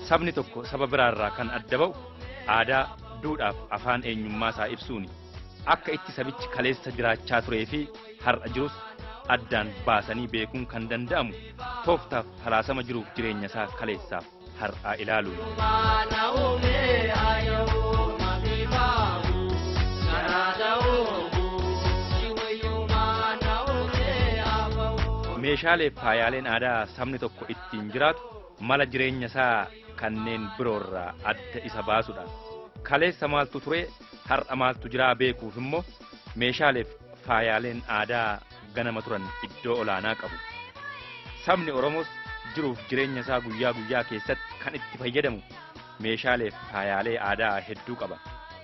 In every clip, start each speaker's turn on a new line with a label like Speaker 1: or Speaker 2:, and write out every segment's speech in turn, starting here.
Speaker 1: Sabni tokko saba biraarraa kan adda ba'u aadaa, duudhaaf afaan eenyummaa isaa ibsuuni. Akka itti sabichi kaleessa jiraachaa turee fi har'a jirus addaan baasanii beekuun kan danda'amu tooftaaf falaasama jiruuf jireenya isaa kaleessaaf har'aa ilaaluun. Meeshaalee faayaaleen aadaa sabni tokko ittiin jiraatu mala jireenya isaa kanneen biroorraa adda isa baasudha. Kaleessa maaltu ture, har'a maaltu jiraa beekuuf immoo meeshaaleef faayaaleen aadaa ganama turan iddoo olaanaa qabu. Sabni Oromoos jiruuf jireenya isaa guyyaa guyyaa keessatti kan itti fayyadamu meeshaaleef faayaalee aadaa hedduu qaba.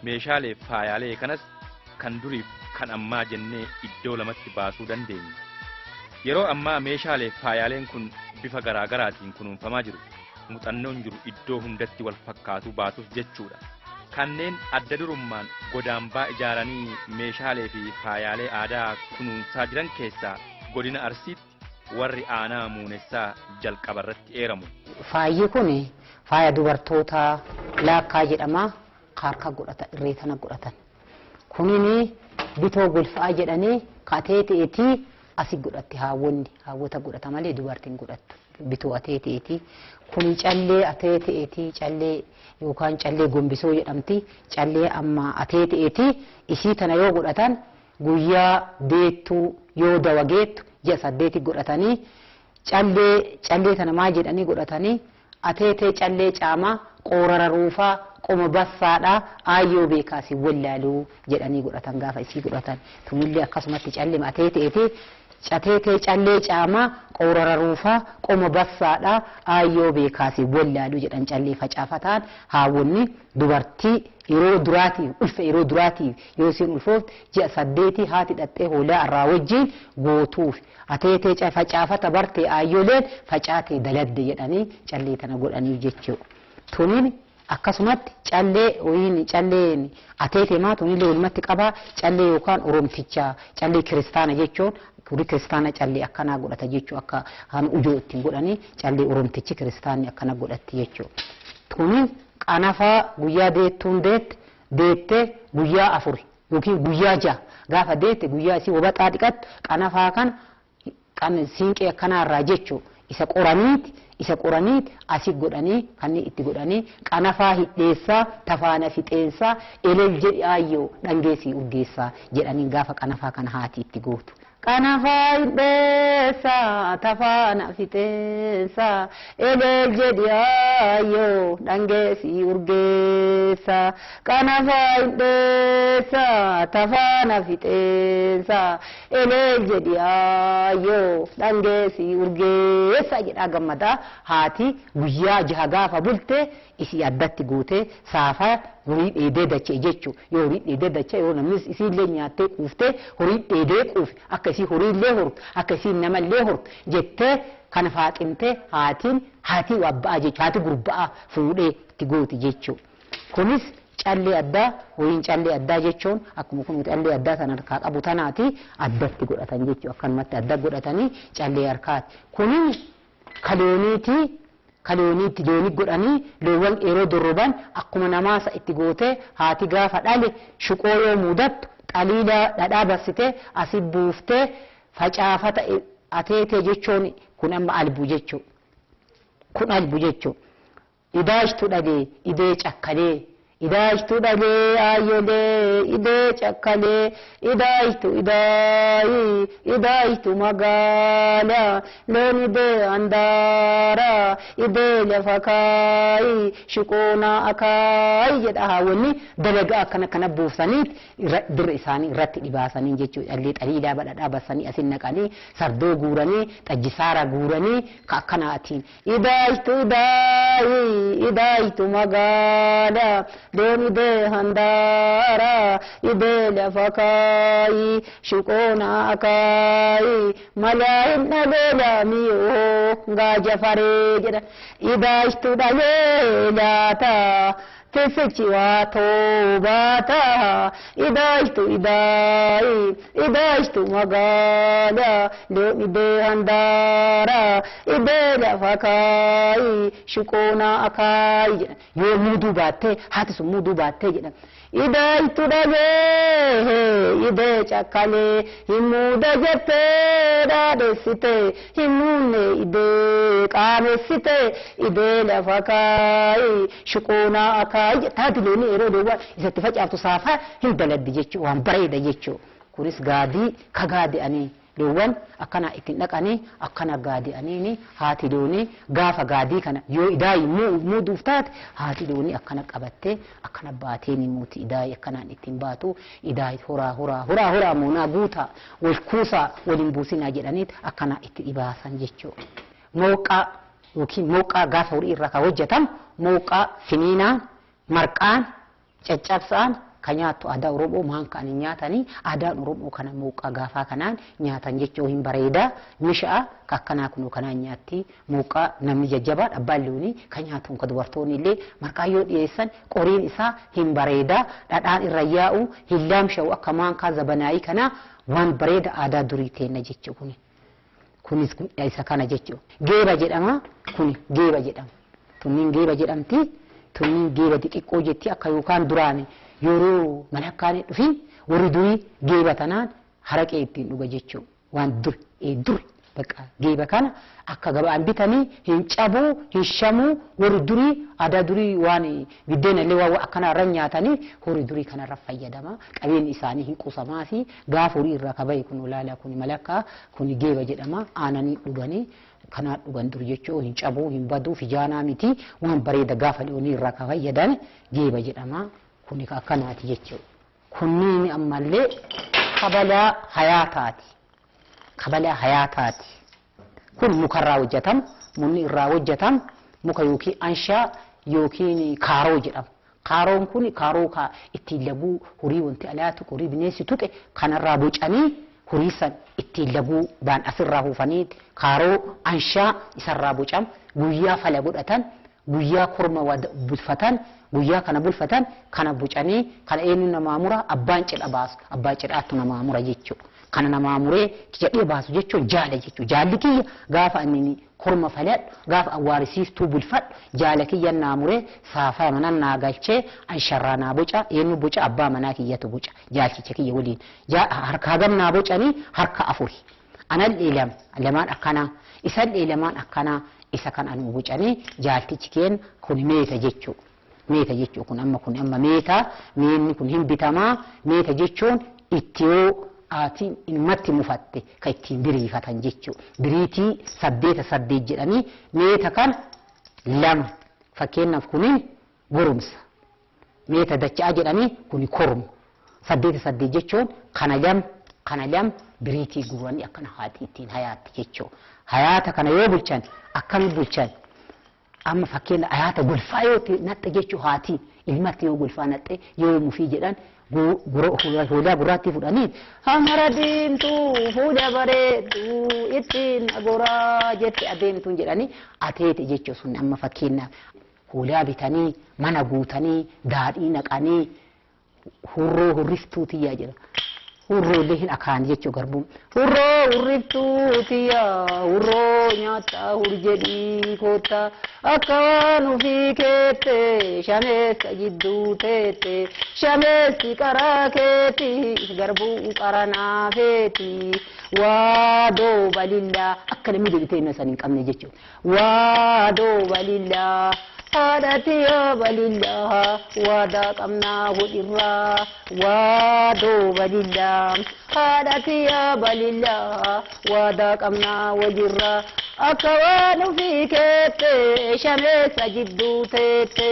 Speaker 1: Meeshaaleef faayaalee kanas kan duriif kan ammaa jennee iddoo lamatti baasuu dandeenya. Yeroo ammaa meeshaaleef faayaaleen kun bifa garaa garaatiin kunuunfamaa jiru. Muuxannoon jiru iddoo hundatti wal fakkaatuu baatus jechuudha. Kanneen adda durummaan godaambaa ijaaranii meeshaalee fi faayaalee aadaa kunuunsaa jiran keessaa godina Arsiitti warri aanaa muunessaa jalqaba irratti eeramu.
Speaker 2: Faayyi kun faaya dubartootaa laakkaa jedhama. Harka godhatan, irree tana godhatan. Kunini bitoo golfaa jedhanii kateeteetii asii godhatti haawwonni haawwota godhata malee dubartiin godhattu. Bitoo ateeteetii. Kuni callee ateeteetii callee yookaan callee gombisoo jedhamti. Callee amma ateeteetii isii tana yoo godhatan guyyaa deettuu yoo dawa geettu ji'a 8 godhatanii callee tana maal jedhanii godhatanii ateetee callee caamaa qoorara ruufaa qoma bassaadhaa aayyoo beekaasi wallaaluu jedhanii godhatan gaafa isii godhatan. Tunillee akkasumatti callee ateeteetii cateetee callee caamaa qoorara ruufaa qoma bassaadhaa aayyoo beekaasi wallaaluu jedhan callee facaafataan haawwonni dubartii yeroo duraatiif ulfa yeroo duraatiif yoo isiin ulfoofte ji'a 8 haati dhattee hoolaa irraa wajjin gootuuf ateetee facaafata bartee aayyooleen facaatee daladde jedhanii callee tana godhanii jechuudha. Tuniin akkasumatti callee wayiin calleen ateetee maa tunillee walumatti qabaa callee yookaan oromtichaa callee kiristaana jechuun horii kiristaana callee akkanaa godhata jechuu akka kan ujoo ittiin godhanii callee oromtichi kiristaanni akkana godhatti jechuudha. Tuniin qanafaa guyyaa deettuun deette guyyaa 4 yookiin guyyaa 6 gaafa deette guyyaa isii wabaxaa dhiqattu qanafaa kana kan siinqee akkanaarraa jechuu isa qoraniiti asii godhanii kan itti godhanii qanafaa hidheessaa tafaana fixeensaa elel jedhi aayyoo dhangeessii urgeessaa jedhanii gaafa qanafaa kana haati itti gootu. Qanafaa hidheessaa tafaana fixeensaa elel jedhi aayyoo dhangeessii urgeessaa qanafaa hidheessaa tafaana fixeensaa elel jedhi aayyoo dhangeessii urgeessaa jedhaa gammadaa haati guyyaa 6 gaafa bulte isii addatti gootee saafaa horii dheedee dachee jechuu yoo horii dheedee dachee yoo namni isiillee nyaattee quuftee horii dheedee quufe akka isii horiillee hortu akka isii namallee hortu jettee kana faaximtee haatii wabba'aa jechuu haati gurba'aa fuudhee itti gooti jechuu. Kunis callee addaa wayiin callee addaa jechuun akkuma kun callee addaa sana harkaa qabu tanaati addatti godhatan jechuu akkanumatti adda godhatanii callee harkaati. Kunin kalooniitti loonii godhanii loowwan yeroo dorroban akkuma namaasa itti gootee haati gaafa dhale shuqoo yoo mudattu xaliila dhadhaa barsitee asii buuftee facaafata ateetee jechuun kun amma albuu jechuu kun albuu jechuu idaashtu dhalee idee cakkalee Idaaytu dhalee aayyolee idee cakkalee idaaytu idaayi idaaytu magaala loon idee handaara idee lafa kaayi shuqoonaa akaayi jedha haawwanni dalagaa akkana kana buufsanii dirra isaanii irratti dhibaasanii jechuudha. Allee xaliilaa badhadhaa bassanii asin naqanii sardoo guuranii xajjisaara guuranii ka akkanaatiin idaaytu idaayi idaaytu magaala loon idee handaara idee lafa kaayi shuqoonaa akaayi malaa hin dhalee laamiyoo gaaja faree jedha idaaytu dhalee laata tisichi waa toobaata idaaytu idaayi idaaytu magaala loon idee handaara idee lafa kaayi shuqoonaa akaayi jedha yoo muuduu baattee haati sun muuduu baattee jedha idaaytu dhalee idee cakkalee hin muuda jettee dhaadhessite hin muunne idee qaamessite idee lafa kaayi shuqoonaa akaayi taati loonii yeroo deewwan isatti facaaftu saafaa hin daladdi jechuu waan bareeda jechuu kunis gaadii ka gaadi'anii loowwan akkana ittiin dhaqanii akkana gaadi'aniini haati loonii gaafa gaadii kana yoo idaayi muuduuf taate haati loonii akkana qabattee akkana baatee ni muuti idaayi akkanaan ittiin baatu idaayi horaa horaa horaa horaa moonaa guutaa wal kuusaa waliin buusinaa jedhaniit akkana itti dhibaasan jechuu. Mooqaa yookiin mooqaa gaafa horii irraa kan hojjetamu mooqaa finiinaan marqaan caccabsaan kan nyaattu aadaa Oromoo maan kan nyaatanii aadaan Oromoo kana mooqaa gaafaa kanaan nyaatan jechuu hin bareeda misha'a akkanaa kunuu kanaan nyaatti mooqaa namni jajjabaan abbaan loonii kan nyaatuun ka dubartoonni illee marqaa yoo dhiyeessan qoriin isaa hin bareeda dhadhaan irra yaa'u hin laamsha'u akka maankaa zabanaayii kanaa waan bareeda aadaa durii teenna jechuu kuni. Kunis isa kana jechuu geeba jedhama kuni geeba jedhama tunniin geeba jedhamti tunniin geeba xixiqqoo jetti akka yookaan duraani yeroo malakkaan dhufin warri durii geeba tanaan haraqee ittiin dhuga jechuu waan dur dur bakka geeba kana akka gabaan bitanii hin cabuu hin shamuu warri durii aadaa durii waan biddeena illee waan akkana irra nyaatanii horii durii kanarra fayyadama qabeenyi isaanii hin qusamaa fi gaafa horii irraa kabaye kun olaanaa kun malakkaa kun geeba jedhama aananii dhuganii kanaa dhugan dur jechuu hin cabuu hin baduu fijaanaa miti waan bareeda gaafa loonii irraa ka fayyadan geeba jedhama kuni akkanaati jechuudha. Kunniin ammallee kabalaa hayaataati. Kabalaa hayaataati. Kun mukarraa hojjetama. Munni irraa hojjetama. Muka yookiin anshaa yookiin kaaroo jedhama. Kaaroon kun kaaroo ittiin laguu horii wanti alaa tuqe horii bineensi tuqe kanarraa bocanii horii san ittiin laguu baan asirraa huufanii kaaroo anshaa isarraa bocama. Guyyaa fala godhatan guyyaa korma bulfatan guyyaa kana bulfatan kana bocanii kana eenyu namaa mura abbaan cidha baasu abbaa cidhaattu namaa mura jechuudha. Kana namaa muree jedhee baasu jechuun jaala jechuudha. Jaalli kiyya gaafa inni korma faladhu gaafa awwaarisiiftuu bulfadhu jaala kiyya naa muree saafaa mana naa galchee ansharraa naa boca eenyu boca abbaa manaa kiyyatu boca jaalchicha kiyya waliin harka hagam naa bocanii harka afuri. Anallee lama lamaan akkanaa isallee lamaan akkanaa isa kan anu bocanii jaaltichi keen kun meeta jechuudha. Meeta jechuun kun amma kun amma meeta meenni kun hin bitamaa meeta jechuun itti yoo aatiin ilmatti mufatte kan ittiin biriifatan jechuudha. Biriitii 8 8 jedhanii meeta kan lama fakkeenyaaf kuni goromsa. Meeta dachaa jedhanii kuni korma. 8 8 jechuun kana lama kana lama biriitii guuranii akkana haati ittiin hayaatti jechuudha. Hayaata kana yoo bulchan akkami bulchan amma fakkeenya hayaata golfaa yoo naxxe jechuu haati ilmatti yoo golfaa naxxe yoo mufii jedhan hoolaa gurraattii fudhanii hamara diimtuu fuula bareedduu ittiin agoraa jette adeemtuun jedhanii ateete jechuu sun amma fakkeenyaaf hoolaa bitanii mana guutanii daadhii naqanii hurroo hurriftuu tiyyaa jedha. Hurroolee hin akaan jechuu garbuun. Hurroo hurriftuu tiyyaa hurroo nyaata hurjedhii koota akka waan ofii keette shameessa jidduu teette shameessi karaa keeti garbuu qara naafeeti waadoo balillaa akka namni deebitee inni san hin qabne jechuudha. Waadoo balillaa Haadhati yaa balillaa waadaa qabnaa godhirraa waadoo balillaa. Haadhati yaa balillaa waadaa qabnaa wajirraa. Akka waan ofii keette shameessa jidduu teette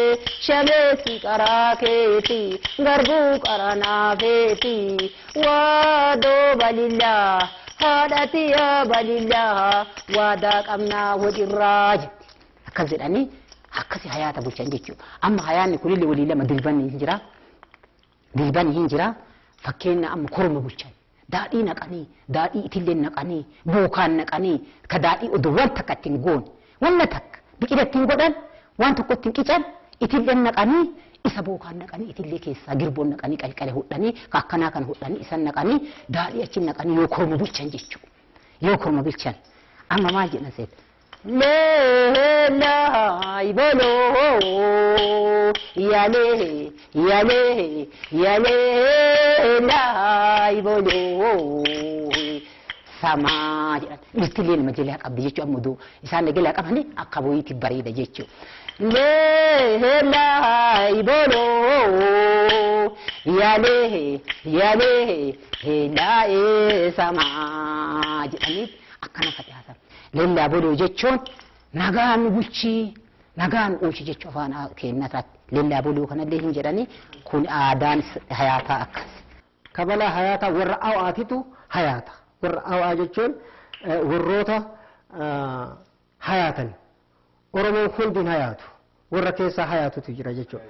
Speaker 2: shameessi qaraa keeti garbuu qara naafeeti waadoo balillaa. Haadhati yaa balillaa waadaa qabnaa wajirraa jetti. Akkas jedhanii akkasi hayaata bulchan jechuudha. Amma hayaanni kunillee walii lama dilbanni hin jira. Dilbanni hin jira. Fakkeenya amma korma bulchan. Daadhii naqanii, daadhii itillee naqanii, bookaan naqanii, ka daadhii oduu waan takka ittiin goone, wanna takka biqila ittiin godhan, waan tokko ittiin qican, itillee naqanii, isa bookaan naqanii, itillee keessaa girboon naqanii, qalqale hodhanii, ka akkanaa kan hodhanii, isan naqanii, daadhii achi naqanii yoo korma bulchan jechuudha. Yoo korma bulchan. Amma maal jedhan seeta? Leelaa iboloo yalee yalee yalee laa iboloo samaa jedhan. Iltillee nama jalaa qabdi jechuudha amma oduu isaan jalaa qabanii akka boyiitti bareeda jechuudha. Leelaa iboloo yalee yalee laa'ee samaa jedhanii akkana facaasan. Leellaa boloo jechuun nagaan bulchii nagaan oolchi jechuu afaan keenyatti leellaa boloo kanallee hin jedhani kun aadaan hayaataa akkas.
Speaker 3: Kabala hayaataa warra awwaatitu hayaata. Warra awwaa jechuun warroota hayaatan. Oromoon hundi hin hayaatu. Warra keessaa hayaatutu jira jechuudha.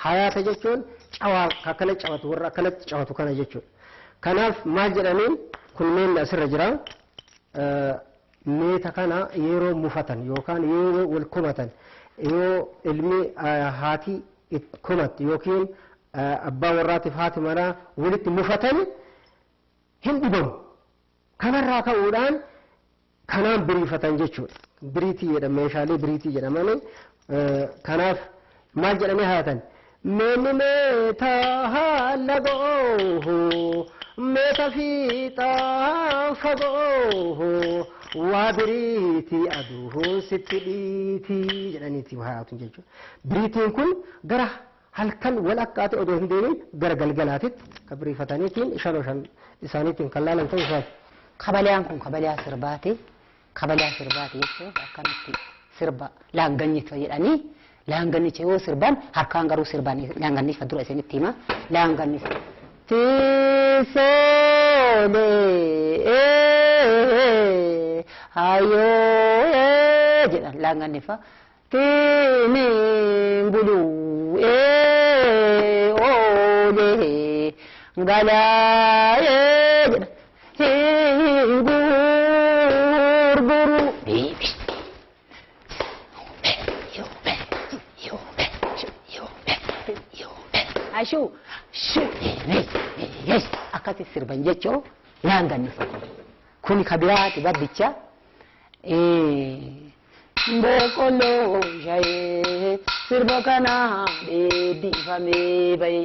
Speaker 3: Hayaata jechuun cawaa akkana cawatu warra akkanatti cawatu kana jechuudha. Kanaaf maal jedhaniin kun meenni asirra jira. Meeta kana yeroo mufatan yookaan yeroo wal komatan yoo ilmi haati komatti yookiin abbaa warraatiif haati manaa walitti mufatan hin dhibamu. Kanarraa ka'uudhaan kanaan biriifatan jechuudha. Biriitii jedhama meeshaalee biriitii jedhamanii kanaaf maal jedhamee haatan? Meenni meeta haala ga'oo meeta fiixaa fagoo waa biriitii aduu sitti dhiitii jedhaniiti hayaatu jechuudha. Biriitiin kun gara halkan wal akkaate odoo hin deemin gara galgalaatitti kan biriifataniitiin shan shan isaaniitiin kan laalan ta'uu isaati.
Speaker 2: Kabaliyaan kun kabaliyaa sirbaati. Kabaliyaa sirbaati jechuun akkanatti sirba laanganyifa jedhanii laangannicha yoo sirban harkaan garuu sirban laangannifa dura isinitti hima laangannifa. Tiisoolee hayyoo jedhan laangannifa. Tiiniin buluu oolee galaayee jedhan. Gurguru. Ashuu akkasi sirban jechuu laangannifa. Kun kabiraati baddicha. Boqqolloo shayee sirba kanaan eebbifamee bahe.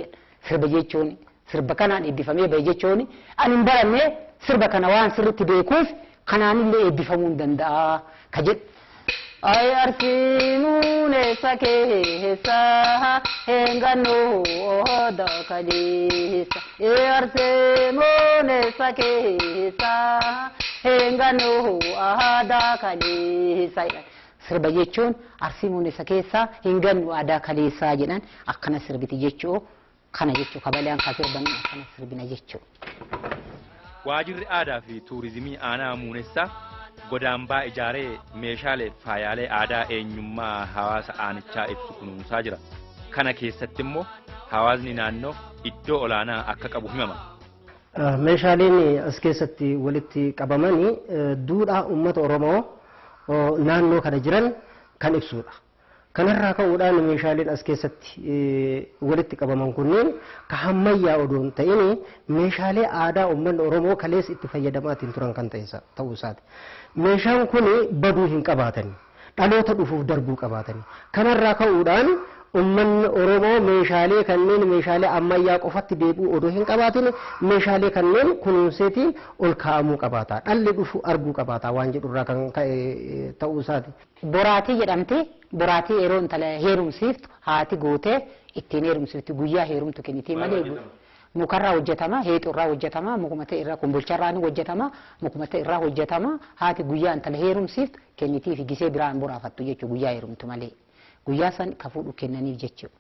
Speaker 2: Sirba jechuun sirba kanaan eebbifamee bahe jechuun ani hin baranne sirba kana waan sirriitti beekuuf kanaanillee eebbifamuu hin danda'a ka jedhu. Ay arsiinuun eessa keessa hengannoo oda kaleessa. Ay arsiinuun eessa keessa hengannoo aadaa kaleessa. Sirba jechuun arsiinuun eessa keessa hingannu aadaa kaleessaa jedhan akkana sirbiti jechuu kana jechuu kabalaan ka sirban akkana sirbina jechuu.
Speaker 1: Waajirri aadaa fi tuurizimii aanaa Muunessaa godaambaa ijaaree meeshaalee faayaalee aadaa eenyummaa hawaasa aanichaa ibsu kunuunsaa jira. Kana keessatti immoo hawaasni naannoo iddoo olaanaa akka qabu himama.
Speaker 3: Meeshaaleen as keessatti walitti qabamanii duudhaa uummata Oromoo naannoo kana jiran kan ibsudha. Kanarraa ka'uudhaan meeshaaleen as keessatti walitti qabaman kunneen ka hammayyaa odoo hin ta'in meeshaalee aadaa uummanni Oromoo kaleessa itti fayyadamaatiin turan kan ta'uu isaati. Meeshaan kun baduu hin qabaatan. Dhaloota dhufuuf darbuu qabaatan. Kanarraa ka'uudhaan Uummanni Oromoo meeshaalee kanneen meeshaalee ammayyaa qofatti deebi'uu odoo hin qabaatin meeshaalee kanneen kunuunseetiin ol kaa'amuu qabaata. Dhalli dhufu arguu qabaata waan jedhu irraa kan ka'e ta'uu isaati.
Speaker 2: Boraatii jedhamti. Boraatii yeroo intala heerumsiiftu haati gootee ittiin heerumsiifti guyyaa heerumtu kennitii malee mukarraa hojjetama, heexurraa hojjetama, mukuma ta'e irraa kombolcharraa ni hojjetama, mukuma ta'e irraa hojjetama. Haati guyyaa intala heerumsiiftu kennitii fi gisee biraan boraafattu jechuudha guyyaa heerumtu malee. Guyyaa san ka fuudhu kennaniif jechuudha.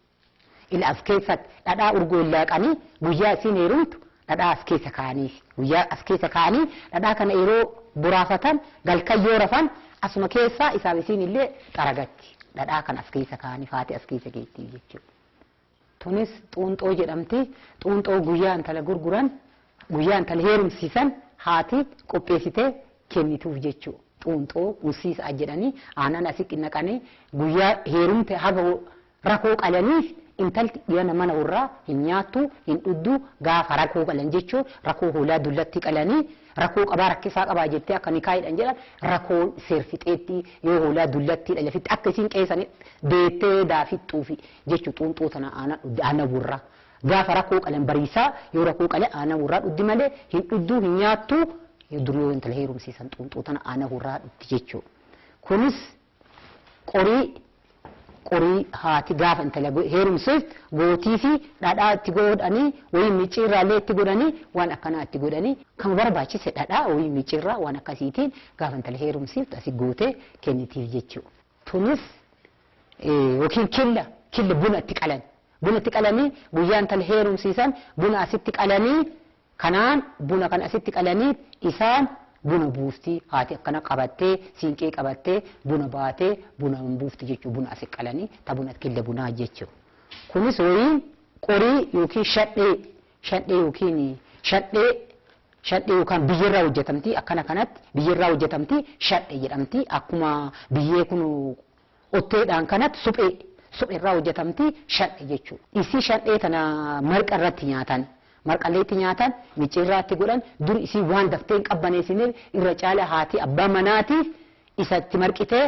Speaker 2: Ila as keessatti dhadhaa urgoo laaqanii guyyaa isiin heerumtu dhadhaa as keessa kaa'aniif. Guyyaa as keessa kaa'anii dhadhaa kana yeroo boraafatan galkan yoo rafan asuma keessaa isaaf isiin illee xaragatti. Dhadhaa kana as keessa kaa'aniif haati as keessa geettii jechuudha. Tunis xuunxoo jedhamti. Xuunxoo guyyaa intala gurguran guyyaa intala heerumsiisan haati qopheessitee kennituuf jechuudha. Xuunxoo unsiisaa jedhanii aannan asitti naqanii guyyaa heerumte haga rakoo qalaniif intalti dhiyana mana warraa hin nyaattu hin dhugdu gaafa rakoo qalan jechuun rakoo hoolaa dullatti qalanii rakoo qabaa rakkisaa qabaa jettee akka nikaayidhan jedhan rakoo seerfixeetti yoo hoolaa dullatti dhalafitti akka isiin qeessanii deettee daafixxuufi jechuu xuunxoo tana aannan warraa. Gaafa rakoo qalan bariisaa yoo rakoo qalan aannan warraa dhugdi malee hin dhugdu hin nyaattu dur yoo intala heerumsiisan xuunxoo tana aannan warraa dhugdi jechuudha. Kunis qorii haati gaafa intala heerumsiif gootii fi dhadhaa itti godhanii wayii micciirraallee itti godhanii waan akkanaa itti godhanii kan barbaachise dhadhaa wayii micciirraa waan akkasiitiin gaafa intala heerumsiiftu asii gootee kennitiif jechuudha. Tunis yookiin killa buna itti qalan buna itti qalanii guyyaa intala heerumsiisan buna asitti qalanii kanaan buna kan asitti qalanii isaan buna buufti haati akkana qabattee siinqee qabattee buna baatee buna buufti jechuudha buna asi qalanii ta buna killa bunaa jechuudha. Kunis wayiin qorii yookiin shadhee yookiin shadhee yookaan biyyarraa hojjetamti akkana kanatti biyyarraa hojjetamti shadhee jedhamti akkuma biyyee kun otteedhaan kanatti supheerraa hojjetamti shadhee jechuudha. Isii shadhee tana marqa irratti nyaatan. Marqaleetti nyaatan micciirraatti godhan dur isii waan daftee hin qabbaneessineef irra caala haati abbaa manaatiif isatti marqitee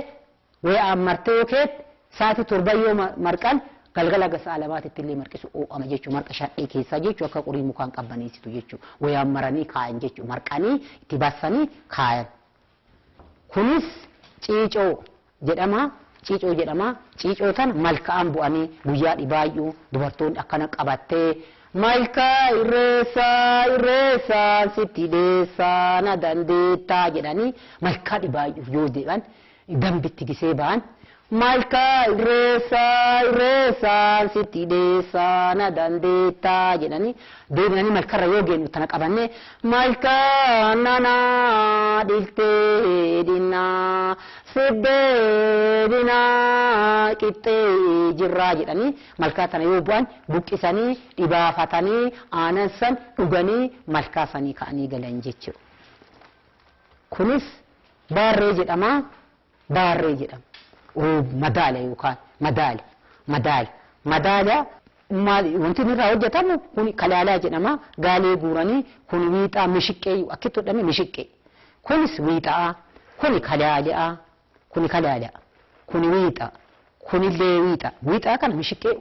Speaker 2: wayii martee yookiin sa'aatii 7 yoo marqan galgala gasaa lamaatitti illee marqisu oo'ama jechuudha marqa shadhee keessaa jechuudha akka qorii mukaan qabbaneessitu jechuudha wayii maranii kaayan jechuudha marqanii itti baasanii kaayan. Kunis ciicoo jedhama. Ciicoo jedhama. Ciicoo tana malka'aan bu'anii guyyaa dhibaayyuu dubartoonni akkana qabattee malkaa irreessaa irreessaa sitti dheessaa na dandeettaa jedhanii malkaa dhibaayyuuf yoo jedhan dambitti gisee ba'an malkaa irreessaa irreessaa sitti dheessaa na dandeettaa jedhanii deebi'anii malkarra yoo geenyu tana qabannee malkaa nanaa dhiltee dhinnaa siddee dhinaa qixxee jirraa jedhanii malkaa tana yoo bu'an buqqisanii dhibaafatanii aannan san dhuganii malkaa sanii ka'anii galan jechuudha. Kunis baarree jedhama. Baarree jedhama. Madaala yookaan madaala wanti irraa hojjetamu kun kalaalaa jedhama. Gaalee guuranii kun wiixaa mishiqqee akkitti hodhame mishiqqee. Kunis wiixaa kuni kalaalaa kuni kalaalaa kuni wiixaa kunillee wiixaa wiixaa kana mishiqqee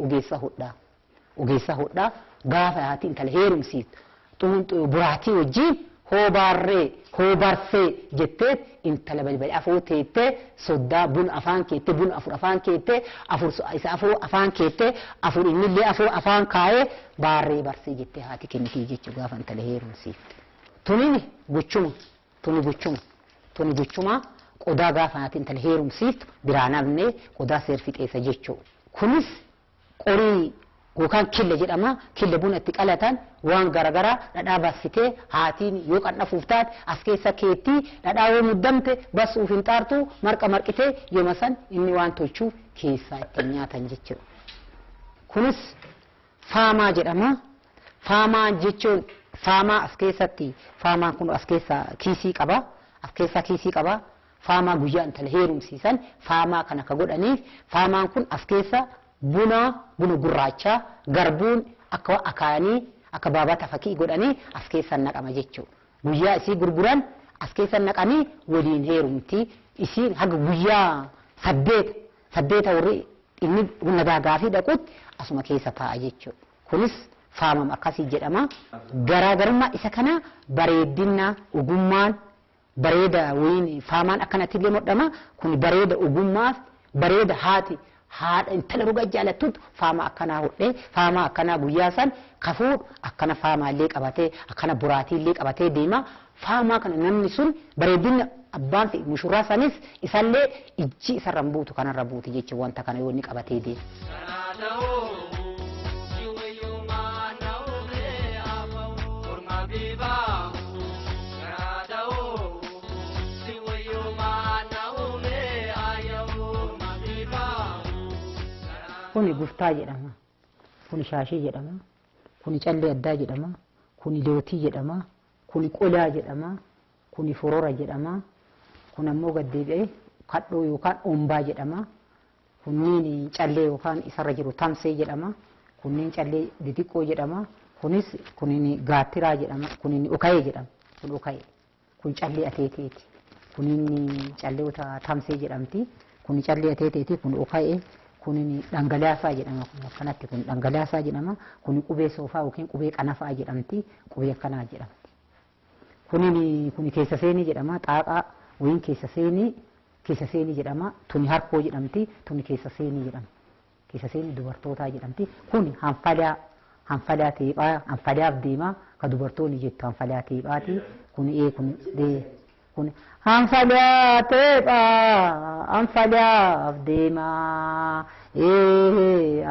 Speaker 2: ogeessa hodhaa gaafa haati intala heerumsiiftu boraatii wajjin hoobaarree hoobarsee jettee intala balbala afoo teettee soddaa buna afaan keettee buna afur afaan keettee afur isa afoo afaan keettee afur innillee afoo afaan kaayee baarree barsee jettee haati kennitii jechuu gaafa intala heerumsiiftu. Tuni gochuma tuni gochuma tuni gochuma qodaa gaafa haati intala heerumsiiftu biraan hafnee qodaa seerfixeessa jechuudha. Kunis qorii yookaan killa jedhama. Killa buna itti qalatan waan garaagaraa dhadhaa bassitee haatiin yoo qandhafuuf taate as keessa keettii dhadhaa yoo muddamte basuuf hin xaartu marqa marqitee yooma san inni waan tolchuuf keessaa ittiin nyaatan jechuudha. Kunis faamaa jedhama. Faamaa jechuun faamaa as keessatti faamaan kun as keessa kiisii qaba. As keessa kiisii qaba. Faamaa guyyaa intala heerumsiisan faamaa kana akka godhaniif faamaan kun as keessa buna gurraacha garbuun akka akaanii akka baabata fakii godhanii as keessa naqama jechuudha. Guyyaa isii gurguran as keessa naqanii waliin heerumti. Isiin haga guyyaa saddeeta warri Inni nagaa gaafii dhaqutti asuma keessa taa'a jechuudha. Kunis faamama akkasii jedhama. Garaagarummaa isa kana bareedina ogummaan bareeda wayiin faamaan akkanatti illee hodhama. Kun bareeda ogummaaf bareeda haati haadha intala dhugaa jaalattutu faama akkanaa hodhee faama akkanaa guyyaa san kafuudhu akkana faamaa illee qabatee akkana boraatii illee qabatee deema. Faamaa kana namni sun bareedina abbaan fi mushurraa sanis isallee ijji isarra hin buutu kanarra buuti jechuun wanta kana yoo inni qabatee deema. Kuni guftaa jedhama. Kuni shaashii jedhama. Kuni callee addaa jedhama. Kuni lootii jedhama. Kuni qolaa jedhama. Kuni forora jedhama. Kun ammoo gad deebi'ee kadhoo yookaan ombaa jedhama. Kunniin callee yookaan isarra jiru tamsee jedhama. Kunniin callee xixiqqoo jedhama. Kunis kunin gaattiraa jedhama. Kunin okayee jedhama. Kun okayee. Kun callee ateeteeti. Kunin calleewota tamsee jedhamti. Kun callee ateeteeti. Kun okayee. Kunin dhangalaasaa jedhama. Kun akkanatti kun dhangalaasaa jedhama. Kun qubee soofaa yookiin qubee qanafaa jedhamti. Qubee akkanaa jedhamti. Kunin kun keessa seenii jedhama. Xaaqaa wayiin keessa seenii jedhama. Tuni harkoo jedhamti. Tuni keessa seenii jedhama. Keessa seenii dubartootaa jedhamti. Kun hanfalaa hanfalaa teephaa hanfalaaf deemaa ka dubartoonni jettu hanfalaa teephaati. Kun ee kun dee kun hanfalaa teephaa hanfalaaf deemaa ee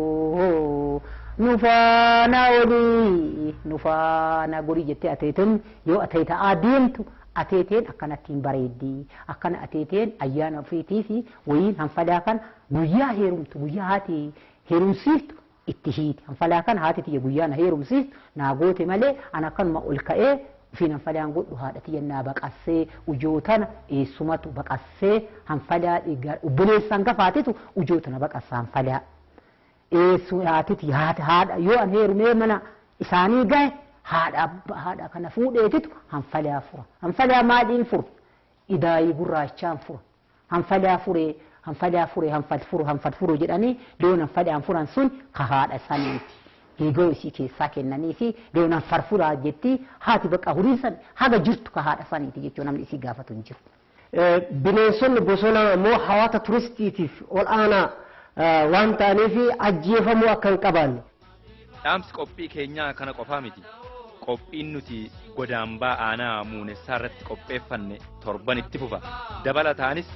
Speaker 2: ayyoo nu faana olii nu faana gorii jettee ateeteen yoo ateeta'aa deemtu ateeteen akkanatti hin bareeddi akkana ateeteen ayyaana ofiitii fi wayiin hanfalaa kan guyyaa heerumtu guyyaa haati heerumsiiftu itti hiiti hanfalaa kan haati tiyya guyyaa na heerumsiiftu naa goote malee an akkanuma ol ka'ee ofiin hanfalaan godhu haadha tiyya naa baqassee ujootana eessumatu baqassee hanfalaa dhiigaa obboleessaan gafaatitu ujootana baqassa hanfalaa. Eessu haatiti haadha haadha yoo an heerumee mana isaanii gahe haadha abbaa haadha kana fuudheetitu hanfalaa fura. Hanfalaa maaliin fura? Idaayii gurraachaan fura. Hanfalaa furee hanfalaa furee hanfal furu hanfal furu jedhanii loon hanfalaan furan sun ka haadha saniiti. Geegoo isii keessaa kennanii fi loon hanfar furaa jetti haati bakka horiin san haga jirtu ka haadha saniiti jechuun namni isii gaafatu hin jiru.
Speaker 3: Bineensonni bosonaa immoo hawaasa turistiitiif ol aanaa waan ta'aniif ajjeefamuu akka hin qabaanne.
Speaker 1: Dhaamsi qophii keenyaa kana qofaa miti. Qophiin nuti godaambaa aanaa muunessaa irratti qopheeffanne torban itti fufa. Dabalataanis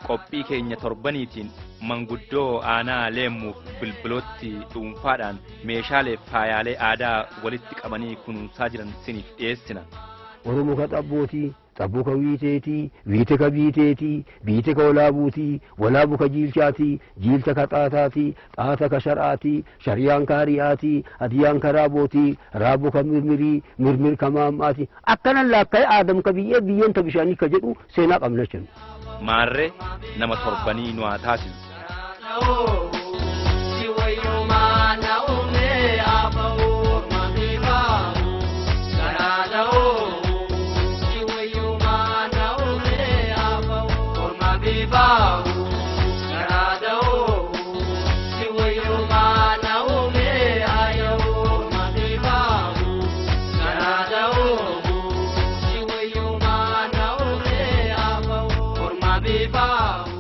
Speaker 1: qophii keenya torbaniitiin manguddoo aanaa leemmuuf bilbilootti dhuunfaadhaan meeshaalee faayaalee aadaa walitti qabanii kunuunsaa jiran siniif dhiyeessina.
Speaker 4: Oromoo ka xabbootii, xabboo ka wiiteetii, wiite ka biiteetii, biite ka walaabuutii, walaabu ka jiilchaatii, jiilcha ka xaataatii, xaata ka shar'aatii, shariyaan ka hari'aatii, hadiyaan ka raabootii, raaboo ka mirmirii, mirmir ka maammaatii. Akkanan laakka'ee aadam ka biyyee biyyeen ta bishaanii ka jedhu seenaa qabna jennu.
Speaker 1: Maarree nama torbanii nu haa taasisu.
Speaker 5: Bye.